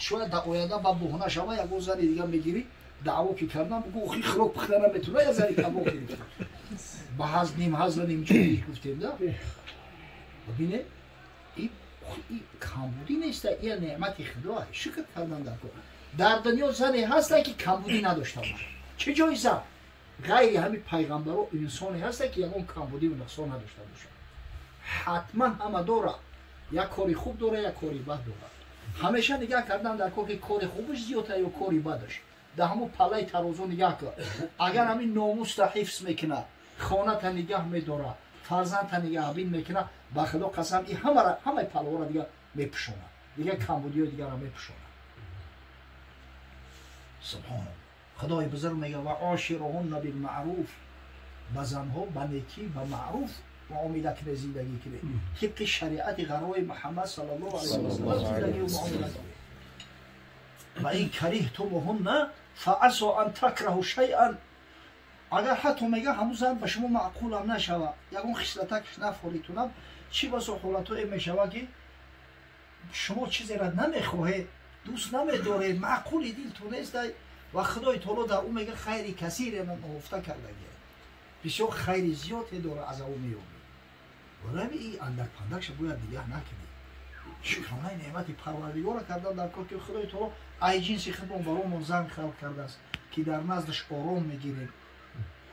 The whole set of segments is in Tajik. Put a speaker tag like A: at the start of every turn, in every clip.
A: Шояд дар оянда ба буҳна шава, ягон зани дига мегирӣ, даъво ки кардан, бугӯ охи хӯрок пухта наметуна, я зани кабоб гирифта. Ба ҳаз ним ҳазла нимчӯ гуфтем да. Бибине, и камбудӣ неста, ия неъмати худо, шукр кардан дар кор. Дар дунё зане ҳаста ки камбудӣ надошта бошад. Чӣ ҷои зан? Ғайри ҳамин пайғамбаро инсоне ҳаста ки ягон камбудиву нуқсон надошта бошад. Ҳатман ҳама дорад. Як кори хуб дора, як кори бад дорад. Ҳамеша нигаҳ кардан дар кор ки кори хубаш зиёдта ё кори бадаш. Дар ҳамон палаи тарозу нигаҳ кар. Агар ҳамин номуста ҳифз мекунад, хоната нигаҳ медорад, фарзандта нигаҳбин мекунад, ба худо қасам и ҳамаи палаҳоро дигар мепӯшонад. Дигар камбудиҳои дигарро мепӯшонад. Субҳоналлоҳ. Худои бузург мегӯяд ва ошируҳунна билмаъруф, ба занҳо ба некӣ, ба маъруф муомила кунед, зиндагӣ кунед. Тибқи шариати ғаррои Муҳаммад саллаллоҳу алайҳи васаллам зиндагӣ муомила кунед. Ва ин кариҳтумуҳунна фаасо ан такраҳу шайъан. Агар ҳатто мега ҳамун зан ба шумо маъқулам нашава, ягон хислатакш нафоритунам, чӣ басо ҳолатое мешава ки шумо чизеро намехоҳед, дӯст намедоред, маъқули дилтон нест ва Худои таоло дар ӯ мега хайри касире ноҳуфта кардагӣ. Бисёр хайри зиёде дора аз ӯ меёбӣ. Барои ин андак-пандакша бояд нигаҳ накунӣ. Шукронаи неъмати Парвардигорро кардан дар кор ки Худои таоло ай ҷинси худмон баромон зан халқ кардааст ки дар наздаш ором мегирем.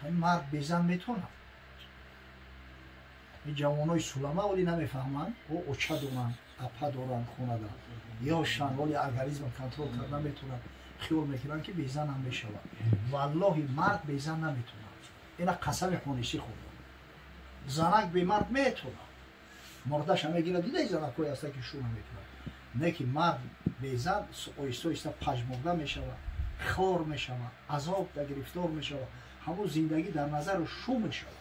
A: Ҳамин мард безан метавонад. Ин ҷавонои сулама оли намефаҳманд, о оча доранд, апа доранд хонада. Ёшанд, оли организм контрол карда метавонанд. Хиёл мекунанд ки безан ҳам мешавад. Валлоҳи мард безан наметавонад. Ина қасами хонишӣ хӯрд. Занак бемард метавонад. Мурдаша мегирад, дидаи занакҳое ҳастанд ки шӯр намекунад. Не ки мард безан оҳиста оҳиста пажмурда мешавад, хор мешавад, азоб да гирифтор мешавад. Ҳамон зиндагӣ дар назару шу мешавад.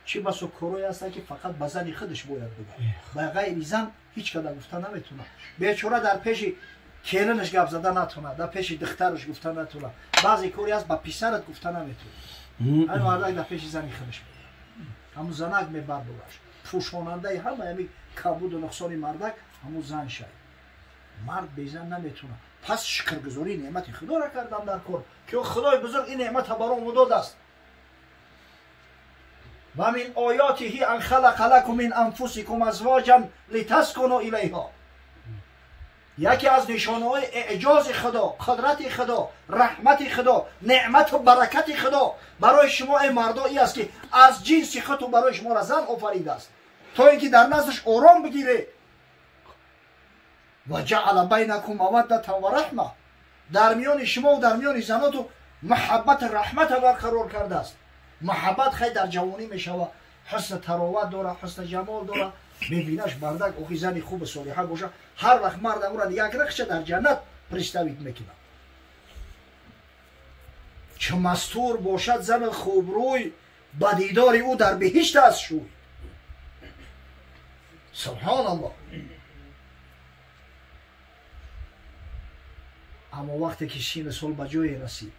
A: Чӣ басо корое ҳастанд ки фақат ба зани худаш бояд бигӯяд. Ба ғайри зан ҳеҷ када гуфта наметавонад. Бечора дар пеши келинаш гап зада натавонад, дар пеши духтараш гуфта натавонад. Баъзе кори ҳаст ба писарат гуфта наметавонад. Ҳамин мардак дар пеши зани худаш мегӯяд. Ҳамун занак мебардораш. Пӯшонандаи ҳамаи ҳамин камбуду нуқсони мардак ҳамун зан шай. Мард безан наметавонад. Пас шукргузории неъмати Худоро кардан дар кор ки Худои бузург ин неъматро барои мо додааст. Ва мин оятиҳи ан халақа лакум мин анфусикум азвоҷан литаскуну илайҳо. Яке аз нишонаҳои эъҷози Худо, қудрати Худо, раҳмати Худо, неъмату баракати Худо барои шумо эй мардо ин аст ки аз ҷинси худтон барои шуморо зан офаридааст, то ин ки дар наздаш ором бигиред. Ва ҷаъала байнакум маваддатан ва раҳма. Дар миёни шумо ва дар миёни заноту муҳаббату раҳмата барқарор кардааст. Муҳаббат хай дар ҷавонӣ мешавад, ҳусни тароват дорад, ҳусни ҷамол дорад. Мебинаш мардак охи зани хубу солиҳа бошад, ҳар вақт мард ӯро нигаҳ кунад, хича дар ҷаннат представит мекунад. Чӣ мастур бошад зани хубрӯй, ба дидори ӯ дар биҳишт аст шӯй. Субҳоналлоҳ. Аммо вақте ки сину сол ба ҷое расид,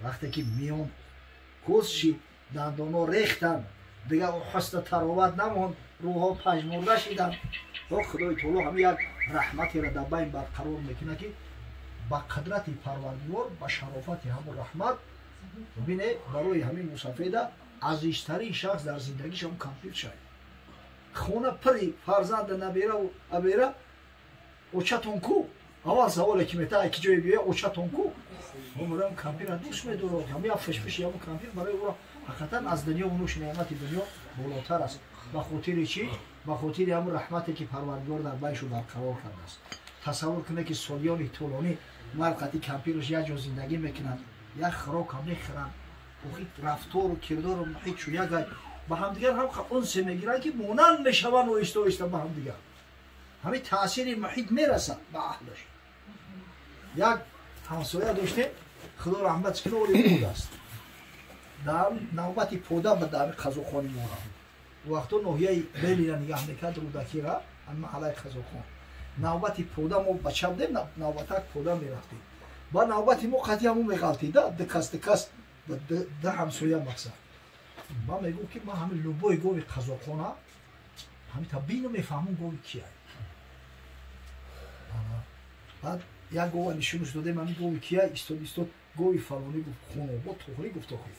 A: вақте ки миён кӯз шид, дандонҳо рехтанд, дигар ҳусни тароват намонд, рӯҳҳо пажмурда шиданд, то Худои таоло ҳамин як раҳматеро дар байн барқарор мекунад ки ба қудрати Парвардигор, ба шарофати ҳамон раҳмат, бибине барои ҳамин мусафеда азизтарин шахс дар зиндагиш ҳамон кампир шавад. Хона пири фарзанда набераву абера, очатон ку? Аввал саволе ки метаҳад ки ҷое биёяд, очатон ку? Мо кампирро дӯст медорад, ҳамин як фишфиши ҳамон кампир барои ӯро ҳақиқатан аз дунё ва нӯши неъмати дунё болотар аст. Ба хотири чӣ? Ба хотири ҳамон раҳмате ки Парвардигор дар байшу барқарор кардааст. Тасаввур кунед ки солиёни тӯлонӣ мард қати кампираш як ҷо зиндагӣ мекунанд, як хӯрокам мехӯранд, охи рафтору кирдору муҳит чун як ба ҳамдигар ҳам унсе мегиранд ки монанд мешаванд оҳиста оҳиста ба ҳамдигар. Ҳамин таъсири муҳит мерасад ба аҳлаш. Як ҳамсоя доштем, Худо раҳматш кунад, оли будааст. Дар навбати пода ба дар Қазоқхони мо рафт. Вақто ноҳияи Белина нигаҳ мекард, Рӯдакира, ҳамин маҳаллаи Қазоқхон. Навбати пода мо бача будем, навбатак пода мерафтем. Ба навбати мо қатъи ҳамон меғалтид, ду кас, ду кас, ду ҳамсоя мақсад. Ман мегӯм ки ман ҳамин любой гови Қазоқхона ҳамин та бину мефаҳмам гови кия. Баъд як гова нишонаш додем, ҳамин гови кия истод истод, гови фалонӣ гуфт, хунобо туғрӣ гуфт, охи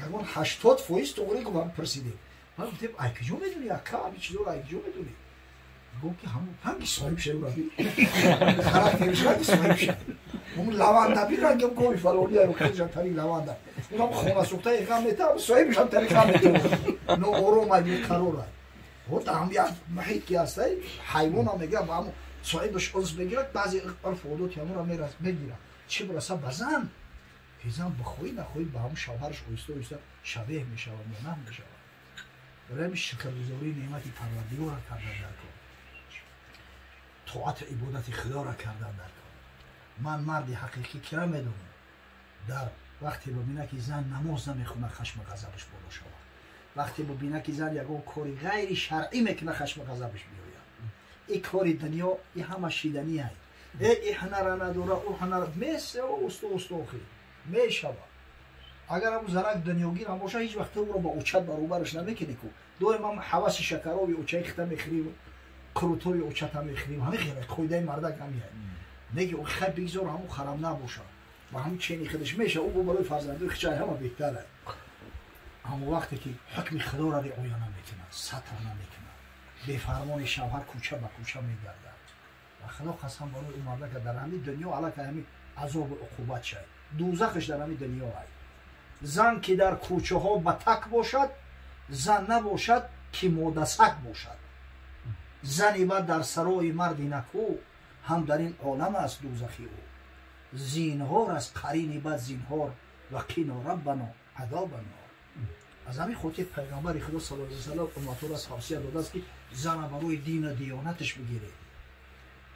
A: ягон 80% туғрӣ гуфт. Ҳам пурсидем, ман гуфтем, ай куҷо медонӣ, ака, ҳамин чизоро ай куҷо медонӣ? Гуфт ки ҳамун ранги соҳиб шеураби характериш ранги соҳиб ша, ҳамун лаванда би рангам гови фалонӣ ай тари лаванда, унам хона сӯхтаи ғам мета, соҳибшам тари ғам мета, ноором ай, беқарор ай. Вот ҳам як муҳит ки ҳастай, ҳайвонам мегирад ба ҳамун соҳибаш унс мегирад, баъзе урфу одоти ҳамонро мегирад. Чӣ бираса ба зан, ки зан бихоҳӣ нахоҳӣ ба ҳамун шавҳараш оҳиста оҳиста шабеҳ мешавад, монанд мешавад. Барои ҳамин шукргузории неъмати Парвардигорро кардан дар кор, тоату ибодати Худоро кардан дар кор. Ман марди ҳақиқӣ кира медонам, дар вақте бибина ки зан намоз намехонад, хашма ғазабаш боло шавад. Вақте бибина ки зан ягон кори ғайри шаръӣ мекунад, хашма ғазабаш биёяд. И кори дунё и ҳама шиданӣ ай, э и ҳунара надора, ӯ ҳунара месева, усто усто охи мешавад. Агар ҳамун занак дунёгир ҳам боша, ҳеҷ вақт ӯро ба очат баробараш намекунӣ ку, доим ҳам ҳаваси шакарови очаи хита мехӯрӣ, қурутови очата мехӯрӣ. Ҳамин хел қоидаи мардак ҳамия неги, хай бигзор ҳамун харам набоша, ба ҳамун чени худаш меша, ӯ барои фарзандои хичай ҳама беҳтар ай. Аммо вақте ки ҳукми Худоро риоя намекунад, сатр намекунад, бефармони шавҳар кӯча ба кӯча мегардад, ва Худо қасам барои ӯ мардака дар ҳамин дунё аллакай ҳамин азобу уқубат шай, дӯзахаш дар ҳамин дунё ай. Зан ки дар кӯчаҳо ба так бошад, зан набошад ки модасак бошад. Зани бад дар сарои марди накӯ, ҳам дар ин олам аст дӯзахи ӯ. Зинҳор аз қарини бад зинҳор, ва қино раббано азоба нор. Аз ҳамин хотир пайғамбари Худо саллаллоҳу алайҳи васаллам умматҳоро тавсия додааст, ки зана барои дину диёнаташ бигиред.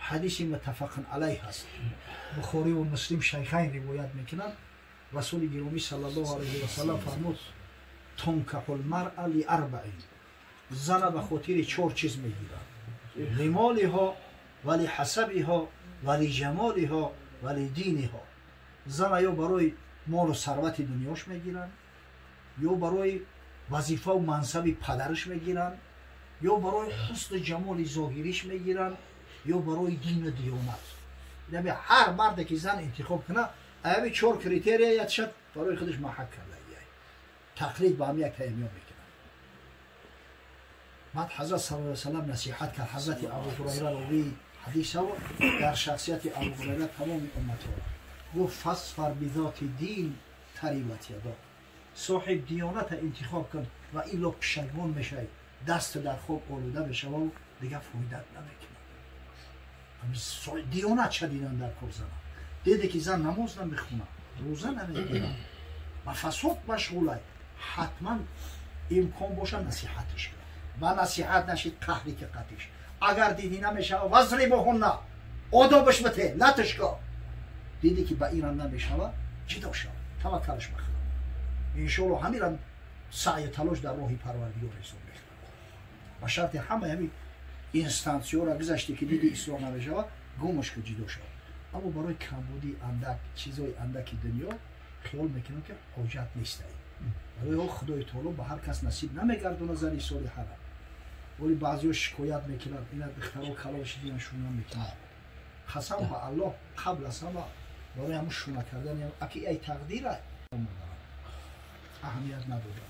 A: Ҳадиси муттафақун алайҳ аст, Бухориву Муслим Шайхайн ривоят мекунанд. Расули гиромӣ саллаллоҳу алайҳи васаллам фармуд: тункаҳул маръа лиарбаин, зана ба хотири чор чиз мегирад: лимолиҳо ва лиҳасабиҳо ва лиҷамолиҳо ва лидиниҳо. Зана ё барои молу сарвати дунёш мегиранд, ё барои вазифаву мансаби падараш мегиранд, ё барои ҳусну ҷамоли зоҳириш мегиранд, ё барои дину диёнат. Яъне ҳар марде ки зан интихоб кунад, ҳамин чор критерия ятшад барои худаш маҳак карда, тақлид ба ҳам як таъмиё мекунад. Баъд ҳазрат саллаллоҳу алайҳи васаллам насиҳат кард ҳазрати Абу Ҳурайра, ровии ҳадисаво, дар шахсияти Абу Ҳурайра тамоми умматҳоро гуфт: фасфар бизоти дин тарибат ядо, соҳиб диёната интихоб кун ва илло пишаймон мешавӣ, даст дар хоб олуда мешававу дигар фоидат намекунад. Диёнат ша дидан дар кор. Зана диде ки зан намоз намехонад, рӯза намегирад, ба фасод машғулай, ҳатман имкон боша насиҳаташ кун, ва насиҳат нашид, қаҳри ки қатиш. Агар дидӣ намешава, вазрибоҳунна, одобаш бите, латаш ко. Дидӣ ки ба инам намешава, ҷидо шав, таваккалаш ба Худо. Иншоалло ҳаминам саъю талош дар роҳи Парвардигор ҳисоб мекунад. Ба шарти ҳамаи ҳамин инстансиёро гузаште ки диди ислоҳ намешава, гумаш ку, ҷидо шав. Аммо барои камбудии андак чизои андаки дунё хиёл мекунам ки ҳоҷат нестай. Барои о Худои таоло ба ҳар кас насиб намегардона зани солиҳара. Вале баъзеҳо шикоят мекунанд, ина духтаро калон шидиан шуна мекунанд. Қасам ба Аллоҳ, қабл аз ҳама барои ҳамун шуна кардани аки ай тақдира аҳамият надодам,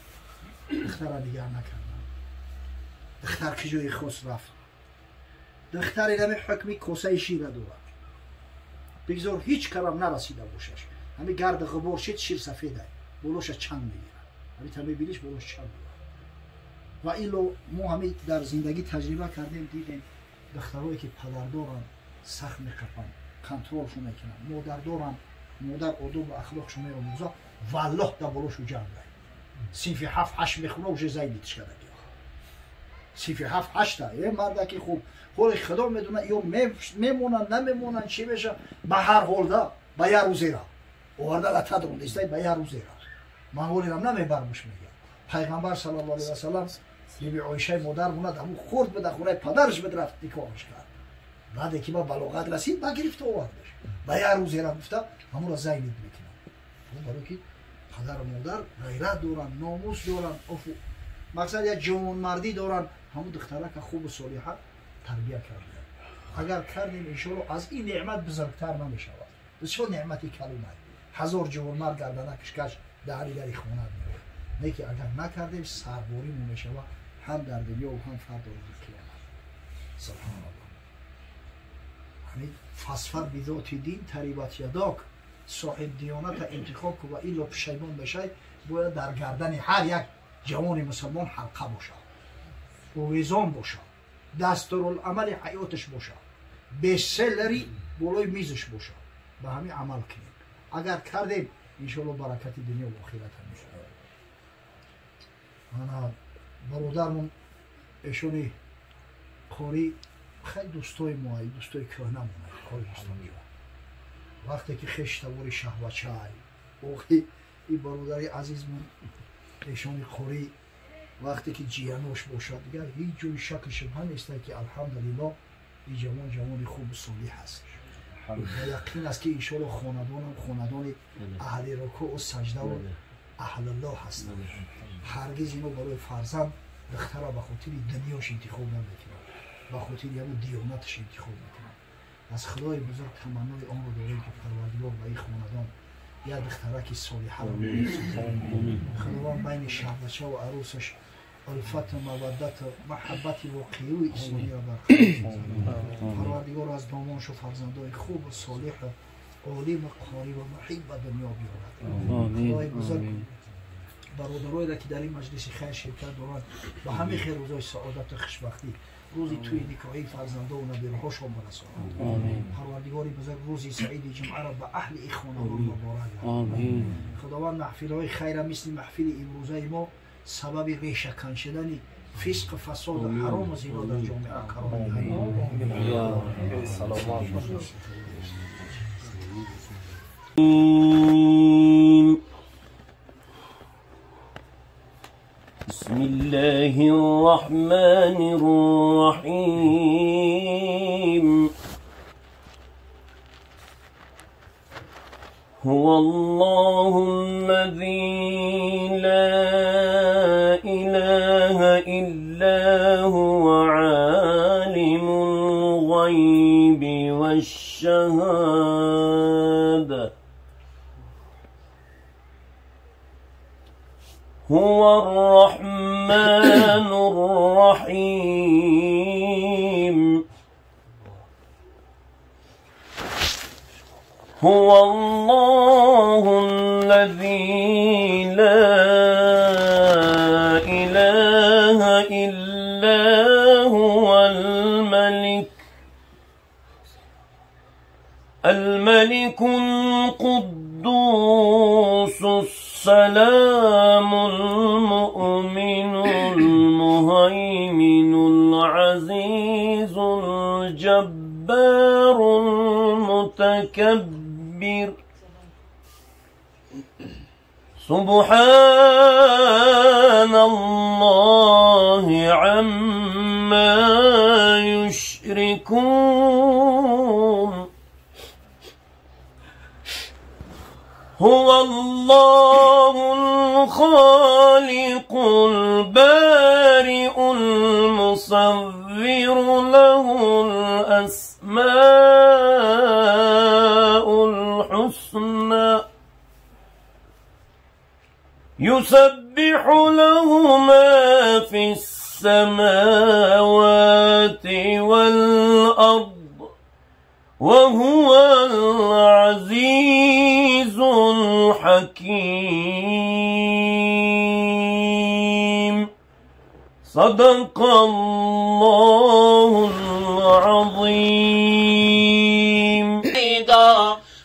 A: духтара дигар накардам. Духтар ки ҷои хос рафт, духтар инами ҳукми косаи шира дорад, бигзор ҳеҷ карам нарасида бошаш, ҳами гарди ғубор шид, шир сафедай, болоша чанг мегирад, ҳами та мебиниш, болош чанг мегирад. Ва илло мо ҳами дар зиндагӣ таҷриба кардем, дидем, духтарое ки падардоранд сахт меқапанд, контролшон мекунанд, модардоранд, модар одобу ахлоқшон меомӯзад, валлоҳ дар болошу ҷангай. Синфи 7-8 мехона, уже зайдитиш кардаги синфи 7-8-та е мардаки хуб. Ҳоле Худо медона ё мемонанд, намемонанд, чӣ меша. Ба ҳар ҳолда ба як рӯзера оварда латадрон дистай, ба як рӯзера ман ҳолерам намебармуш, мегӯям. Пайғамбар саллаллоҳу алайҳи васаллам биби Оишаи модар монад, ҳамун хурд буда, хонаи падараш буд, рафт никоҳаш кард. Баъде ки ба балоғат расид, ба гирифта овардаш, ба як рӯзера гуфта ҳамонро зайнид мекунад. Барои ки падару модар ғайрат доранд, номус доранд, мақсад як ҷавонмардӣ доранд, ҳамун духтарака хубу солиҳа тарбия карданд. Агар кардем иншоалло аз ин неъмат бузургтар намешавад. Бисёр неъмати калонай. Ҳазор ҷавонмард гарданакш каш даҳри дари хонат меояд. Не ки агар накардем сарборимон мешавад ҳам дар дунё ва ҳам фардо рӯзи қиёмат. Субҳаналлоҳ. Ҳамин фасфар бидоти дин тарибат ядок, соҳиб диёната интихоб ку ва илло пушаймон мешай. Бояд дар гардани ҳар як ҷавони мусулмон ҳалқа бошад, овезон бошад, дастурулъамали ҳаёташ бошад, бестселлери болои мизаш бошад. Ба ҳамин амал кунем. Агар кардем иншоалло баракати дунё ва охират ҳам мешавад. Ана бародармон эшони қорӣ хеле дӯстои мо, дӯстои кӯҳнамон, қори дӯстонҷо. Вақте ки хеш тавори шаҳвачай, охи ин бародари азизмон эшони қорӣ вақте ки ҷиянош бошад, дигар ҳеҷ ҷои шаку шубҳа нестад ки алҳамдулиллоҳ ин ҷавон ҷавони хубу солиҳ аст. Ва яқин аст ки иншоалло хонадонам хонадони аҳли рукӯъу саҷдаву аҳлуллоҳ ҳастанд. Ҳаргиз ино барои фарзанд духтара ба хотири дунёш интихоб намекунад, ба хотири ягон диёнаташ интихоб мекунад. Аз Худои бузург таманнои онро дорем ки Парвардигор ба ин хонадон як духтараки солиҳаро бирасонад. Худованд байни шаҳбача ва арӯсаш улфату маваддату маҳаббати воқеию исломиро барқарор созад. Парвардигор аз домоншу фарзандои хубу солиҳу олиму қорӣ ва муҳиб ба дунё биёрад. Худои бузург бародароеро ки дар ин маҷлиси хайр ширкат доранд ба ҳамаи хел рӯзои саодату хушбахтӣ, рӯзи тӯи никоҳии фарзандову набираҳошон барасонад. Парвардигори бузург рӯзи саиди ҷумъаро ба аҳли ин хонадон муборак гардонад. Худованд маҳфилҳои хайра мисли маҳфили имрӯзаи мо сабаби решакан шудани фисқу фасоду ҳарому зино дар ҷомеа қарор диҳад.
B: بسم الله الرحمن الرحيم. هو الله الذي لا إله إلا هو عالم الغيب والشهادة هو الرحمن الرحيم. هو الله الذي لا إله إلا هو الملك القدوس السلام المؤمن المهيمن العزيز الجبار المتكبر. سبحان الله عما يشركون. هو الله الخالق البارئ المصور له الأسماء الحسنى يسبح له ما في السماوات والأرض وهو العزيز الحكيم. صدق الله العظيم.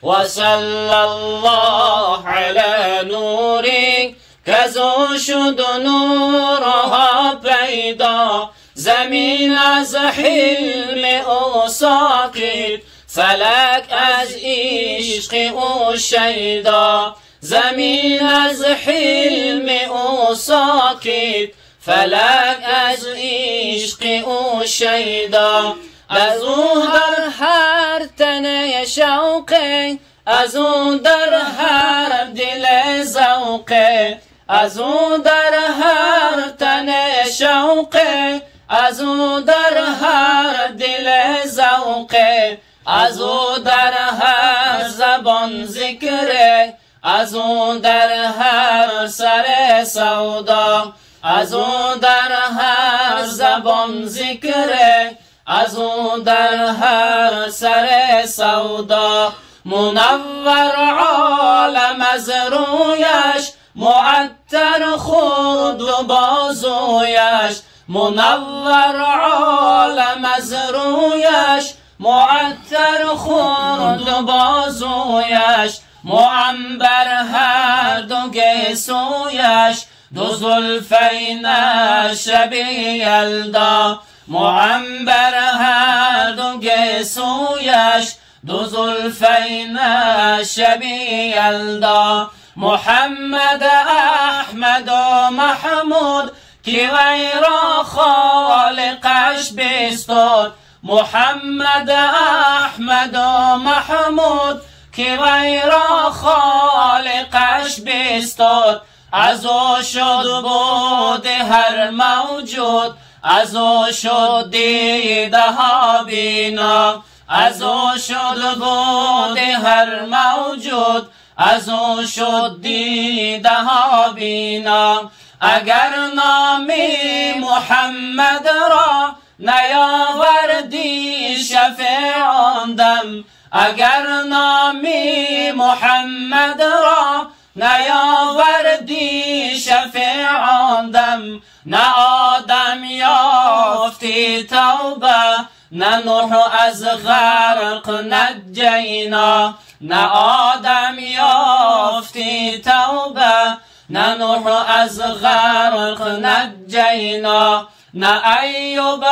C: وصلى الله على نورك کزو شد نورها پیدا، زمین از حلم او ساکت، فلک از عشق او شیدا. زمین از حلم او ساکت، فلک از عشق او شیدا. از او در هر تنه شوقه، از او در هر دل ذوقه، از او در هر تنه شوقه، از او در هر دل ذوقه، از او در هر زبان ذکره، از او در هر سر سودا، از او در هر زبان ذکره، از او در هر سر سودا. منور عالم از رویش، معطر خورد و بازویش، منور عالم از رویش، معطر خورد و بازویش، معنبر هر دو گیسویش، دو زلفین شب یلدا، معنبر هر دو گیسویش، دو زلفین شب یلدا. محمد احمد و محمود که وی را خالقش بستود، محمد احمد و محمود که وی را خالقش بستود، از او شد بود هر موجود، از او شد دیده ها بینا، از او شد بود هر موجود، از او شد دیده ها بینا. اگر نامی محمد را نیاوردی شفیع آن دم، اگر نامی محمد را نیاوردی شفیع آن دم، نه آدم یافتی توبه، نه نوح از غرق نجینا، نه آدم یافتی توبه، نه نوح از غرق نجینا، نه ایوب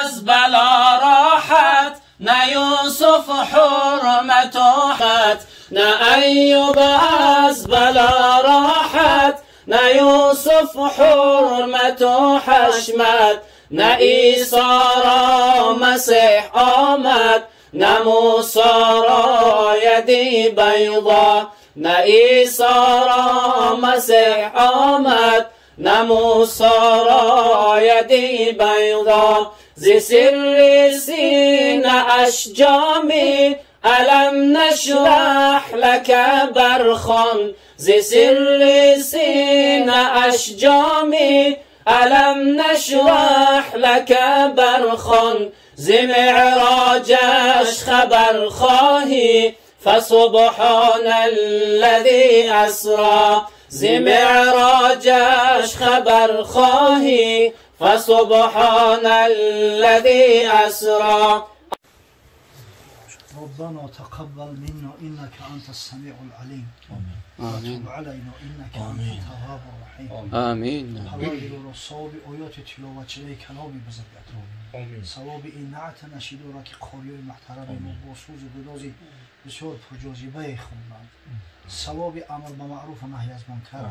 C: از بلا راحت، نه یوسف حرمت و حد، نه ایوب از بلا راحت، نه یوسف حرمت و حشمت، نه عیسی را مسیح آمد، نه موسی را یدی بیضا، نه عیسی را مسیح آمد، نه موسی را یدی بیضا. ز سر سینه اش جامی الم نشرح لک برخوان، ز سر سینه اش جامی الم نشرح لک برخوان، ز معراجش خبر خواهی فسبحان الذی اسری، ز معراجش خبر خواهی فسبحان الذی اسری.
A: ربنا تقبل منا انك انت السميع العليم وتب علينا انك انت التواب الرحيم.
C: آمین.
A: پروردگارا ثواب آیات تلاوت شده کلامی بزرگت را، ثواب این نعت نشیده را که قاریای محترم ما با سوز و گدازی بسیار پرجاذبه خوندند، ثواب امر به معروف و نهی از منکر،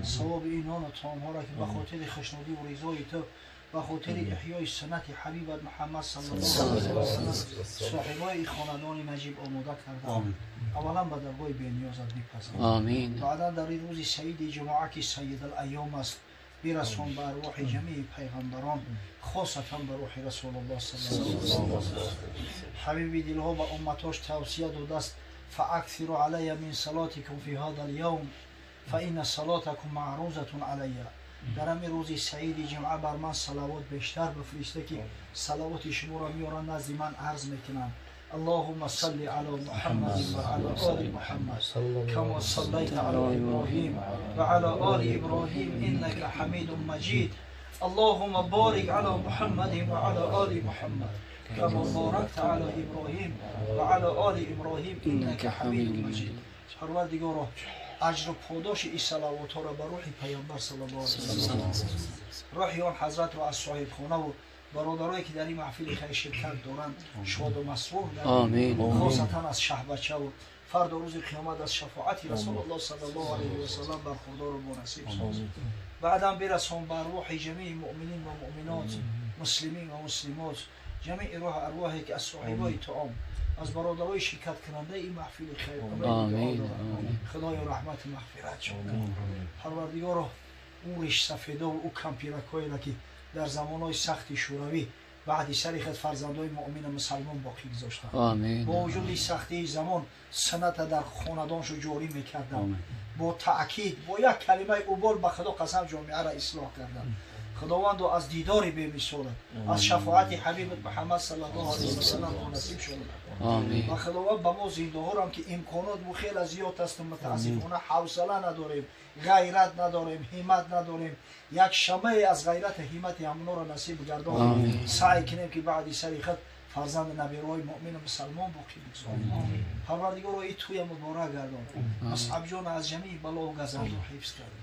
A: ثواب این نان و طعام ها را که به خاطر خوشنودی و رضای تو، به خاطر احیای سنت حبیبت محمد صلی الله علیه و سلم صاحبای خاندان نجیب آماده کردند، اولا به درگاه بی‌نیازت بپذیر،
C: آمین.
A: بعدا در این روز سعید جمعه که سید الایام است برسان به ارواح جمیع پیغمبران، خاصتا به روح رسول الله صلی الله علیه و سلم. حبیب دلها به امتاش توصیه داده است فاکثروا علی من صلاتکم فی هذا اليوم فان صلاتکم معروضة علی. در همین روز سعید جمعه بر من صلوات بیشتر بفرسته که صلوات شما را میارن نزد من عرض میکنن. اللهم صل على محمد وعلى آل محمد كما صليت على إبراهيم وعلى آل إبراهيم إنك حميد مجيد. اللهم بارك على محمد وعلى آل محمد كما باركت على إبراهيم وعلى آل إبراهيم إنك حميد مجيد. پروردگارا اجر و پاداش این صلوات ها را به روح پیامبر صلی الله علیه و سلم، روح آن حضرت را از صاحب خانه و برادرایی که در این محفل خیر شرکت دارند شاد و مسرور گردند، خاصتا از شهبچه و فردا روز قیامت از شفاعت رسول الله صلی الله علیه و سلم برخوردار و مناسب ساز. بعدم برسان بر روح جمیع مؤمنین و مؤمنات، مسلمین و مسلمات، جمیع روح ارواحی که از صاحبای طعام، از برادرای شرکت کننده این محفل خیر، آمین. خدای رحمت و مغفرت شد. پروردگارا اون ریش سفیدا و اون کمپیرکایی را که Дар замонҳои сахти шӯравӣ баъди сари худ фарзандои муъмину мусалмон боқӣ гузоштанд. Бо вуҷуди сахтии замон сунната дар хонадоншо ҷорӣ мекарданд. Бо таъкид, бо як калимаи убол ба Худо қасам ҷомеаро ислоҳ карданд. Худовандо аз дидори бемисолат, аз шафоати ҳабибат Муҳаммад саллаллоҳу алайҳи васаллам насиб шуд. Ва Худованд ба мо зиндаҳорам ки имконот бу хеле зиёд аст, мутаассифона ҳавсала надорем, ғайрат надорем, ҳиммат надорем. Як шамае аз ғайрату ҳиммати ҳамоноро насиб гардон. Саъй кунем ки баъди сари худ фарзанди набираҳои муъмину мусалмон боқӣ бигзорем. Парвардигоро, ин тӯя муборак гардон. Мусъабҷон аз ҷамии балову газанду ҳифз кард.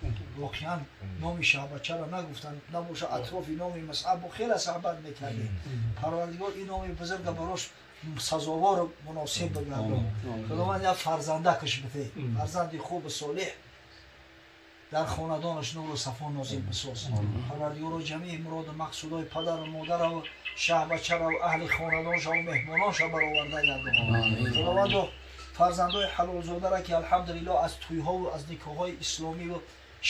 A: Воқеан номи шаҳбачаро нагуфтанд, набоша атрофи номи Мусъаб бо хеле суҳбат мекардем. Парвардигор ин номи бузурга барош сазовору муносиб бигардон. Худованд як фарзандакаш бите, фарзанди хубу солеҳ дар хонадонаш нуру сафо нозил бисоз. Парвардигоро, ҷамии муроду мақсудҳои падару модараву шаҳбачараву аҳли хонадоншаву меҳмононша бароварда гардон. Худовандо, фарзандои ҳалолзодара ки алҳамдулиллоҳ аз тӯйҳову аз никоҳҳои исломиву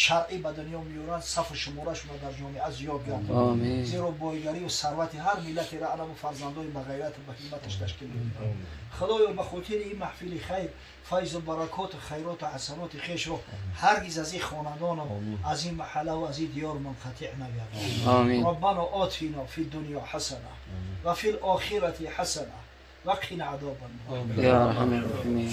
A: шаръӣ ба дунё меёранд, сафу шуморашонро дар ҷомеа зиёд гардон. Зеро бойгариву сарвати ҳар миллатеро анаму фарзандои ба ғайрату ба ҳимматаш ташкил медиҳанд. Худоё, ба хотири ин маҳфили хайр файзу баракоту хайроту ҳасаноти хешро ҳаргиз аз ин хонадону аз ин маҳаллаву аз ин диёр мунқатиъ нагардон. Раббано отино фи дунё ҳасана ва фи лохирати ҳасана ва қина азоба ннор.
C: Я архамар рахимин.